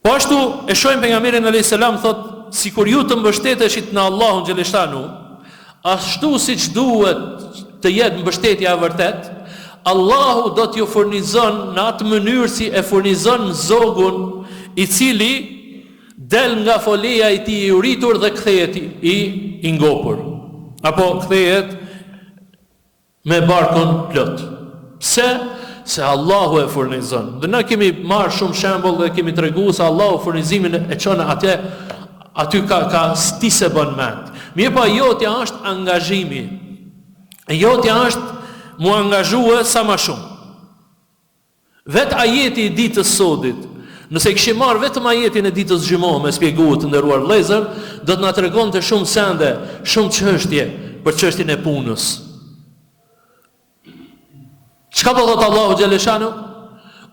Po ashtu e shohim pejgamberin alayhis salam thotë sikur ju të mbështeteshit në Allahun xheleshanuhu, ashtu siç duhet të jetë mbështetja e vërtetë, Allahu do t'ju furnizon në atë mënyrë si e furnizon zogun i cili del nga foleja i tij i uritur dhe kthehet i i ngopur apo kthehet Me barkun plot. Pse? Se Allahu e furnizon. Dhe na kemi marrë shumë shembull dhe kemi tregu se Allahu furnizimin e çon atje aty ka ka ti s'e bën mend. Mirëpo jotja është angazhimi. Jotja është mu angazhue sa ma shumë. Vetë ajeti i ditës sodit, nëse e kishim marrë vetëm ajetin e ditës xhuma me spjegu të nderuar vëllezër, do të na tregonte shumë sende, shumë çështje për çështjen e punës. Çka po thotë Allahu xheleshanu?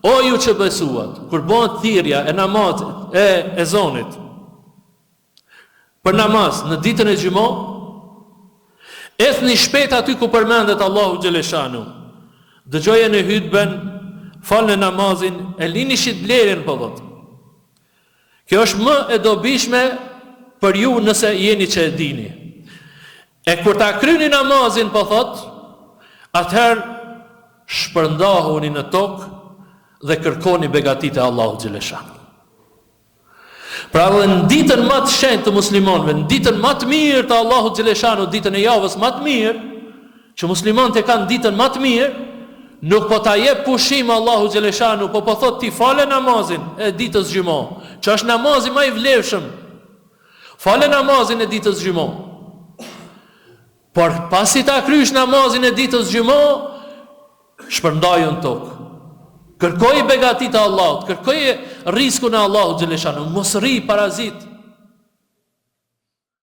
O ju që besuat, kur bëhet thirrja e namazit, e ezonit, Për namaz në ditën e xhuma, ecni shpejt aty ku përmendet Allahu xheleshanu. Dëgjojeni hutben, falne namazin, e lini shitblerjen po thotë. Kjo është më e dobishme për ju nëse jeni që e dini. E kur ta kryni namazin po thotë, atëherë shpërndahuni në tokë dhe kërkoni begatitë e Allahut xheleshanu. Pra edhe në ditën ma të shenjtë të muslimanëve, në ditën ma të mirë të Allahut xheleshanu, ditën e javës ma të mirë, që muslimanët e kanë ditën ma të mirë, nuk po ta jep pushim Allahu xheleshanu, po po thotë ti fale namazin e ditës xhuma, që është namazi ma i vlefshëm. Fale namazin e ditës xhuma. Por pasi ta krysh namazin e ditës xhuma, Shpërndaju në tokë. Kërkoji begatitë e Allahut, kërkoje rriskun e Allahut xheleshanu, mos rri parazit.